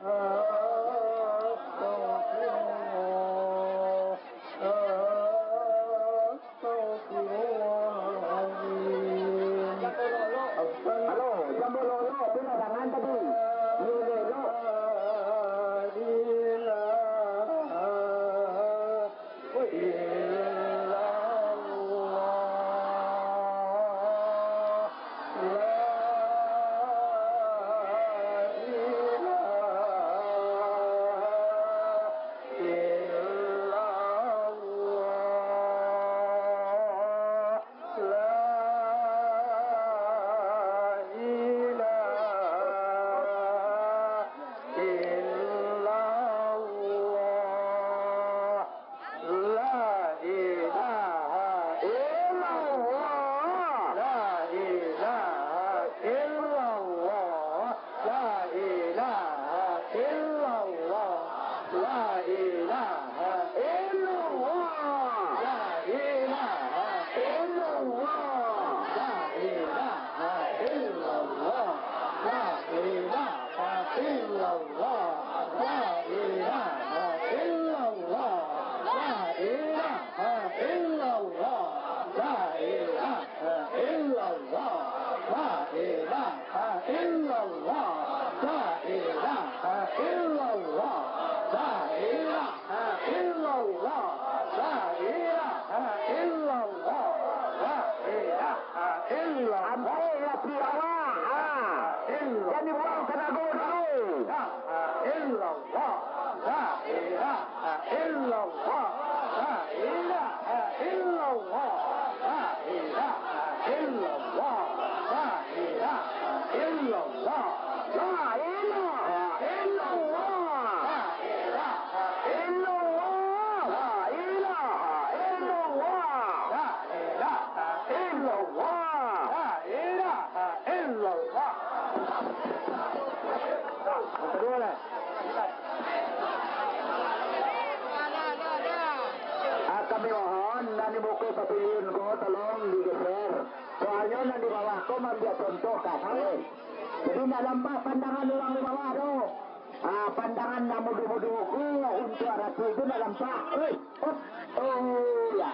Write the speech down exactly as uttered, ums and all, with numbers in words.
Astagfirullah. Astagfirullahaladzim. Halo, jambo lolo, tu lah tangan tadi. Lolo. Illallah, la ilaha illallah. La ilaha illallah. La ilaha illallah. La ilaha illallah. La ilaha illallah. La ilaha illallah. La ilaha illallah. La ilaha illallah. La ilaha illallah. La ilaha illallah. La ilaha illallah. La ilaha illallah. La ilaha illallah. La ilaha illallah. La ilaha illallah. La ilaha illallah. La ilaha illallah. Ambil laki awak, ha. Illallah. Jan dibuang tanago dulu. La ilaha illallah. La ilaha illallah. La ilaha illallah. La ilaha illallah. La ilaha illallah. La ilaha illallah. La ilaha illallah. La ilaha illallah. La ilaha illallah. La ilaha illallah. Yang kedua lah. Ah, kami mohon, nan di muko pavilion ko tolong digeser. Soalnyo nan di bawah ko maambiak contoh ka kami. Jadi, ndak nampak pandangan urang di bawah tu. Ah, pandangan nan mudo-mudo ko untuak ratu tu ndak nampak. Oi, op, oh, ya.